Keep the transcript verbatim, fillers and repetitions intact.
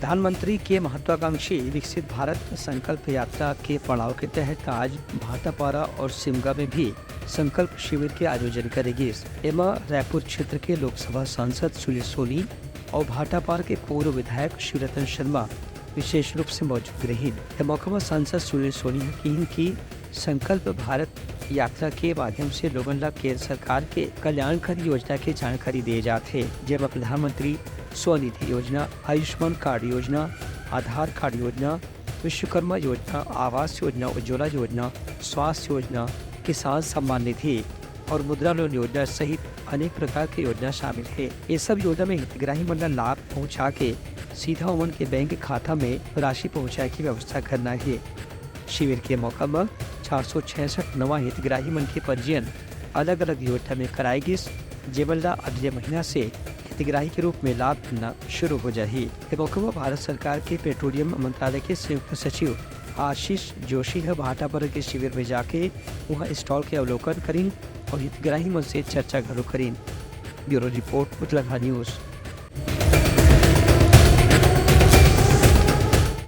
प्रधानमंत्री के महत्वाकांक्षी विकसित भारत संकल्प यात्रा के पड़ाव के तहत आज भाटापारा और सिमगा में भी संकल्प शिविर के आयोजन करे गिस। एमा रायपुर क्षेत्र के लोकसभा सांसद सुनील सोनी और भाटापार के पूर्व विधायक शिवरतन शर्मा विशेष रूप से मौजूद रहिन। ए मौका म सांसद सुनील सोनी ह किहिन कि संकल्प भारत यात्रा के माध्यम से लोगन ला केंद्र सरकार के कल्याणकारी योजना के जानकारी दिए जात हे, जेमा प्रधानमंत्री स्वनिधि योजना, आयुष्मान कार्ड योजना, आधार कार्ड योजना, विश्वकर्मा योजना, आवास योजना, उज्ज्वला योजना, स्वास्थ्य योजना, किसान सम्मान निधि और मुद्रा लोन योजना सहित अनेक प्रकार के योजना शामिल हे। ये सब योजना में हितग्राही मन ला लाभ पहुंचा के सीधा ओमन के बैंक खाता में राशि पहुंचाए की व्यवस्था करना हे। शिविर के मौका म चार सौ छियासठ नवा हितग्राही मन के पंजीयन अलग-अलग योजना में कराए गिस, जेमन ला अगले महीना से हितग्राही के रूप में लाभ मिलना शुरू हो जाही। ए मौका म भारत सरकार के पेट्रोलियम मंत्रालय के संयुक्त सचिव आशीष जोशी ह भाटापारा के शिविर में जाके उहां स्टॉल के अवलोकन करिन और हितग्राही मन से चर्चा घलो करिन। Bureau report, Utlangha news.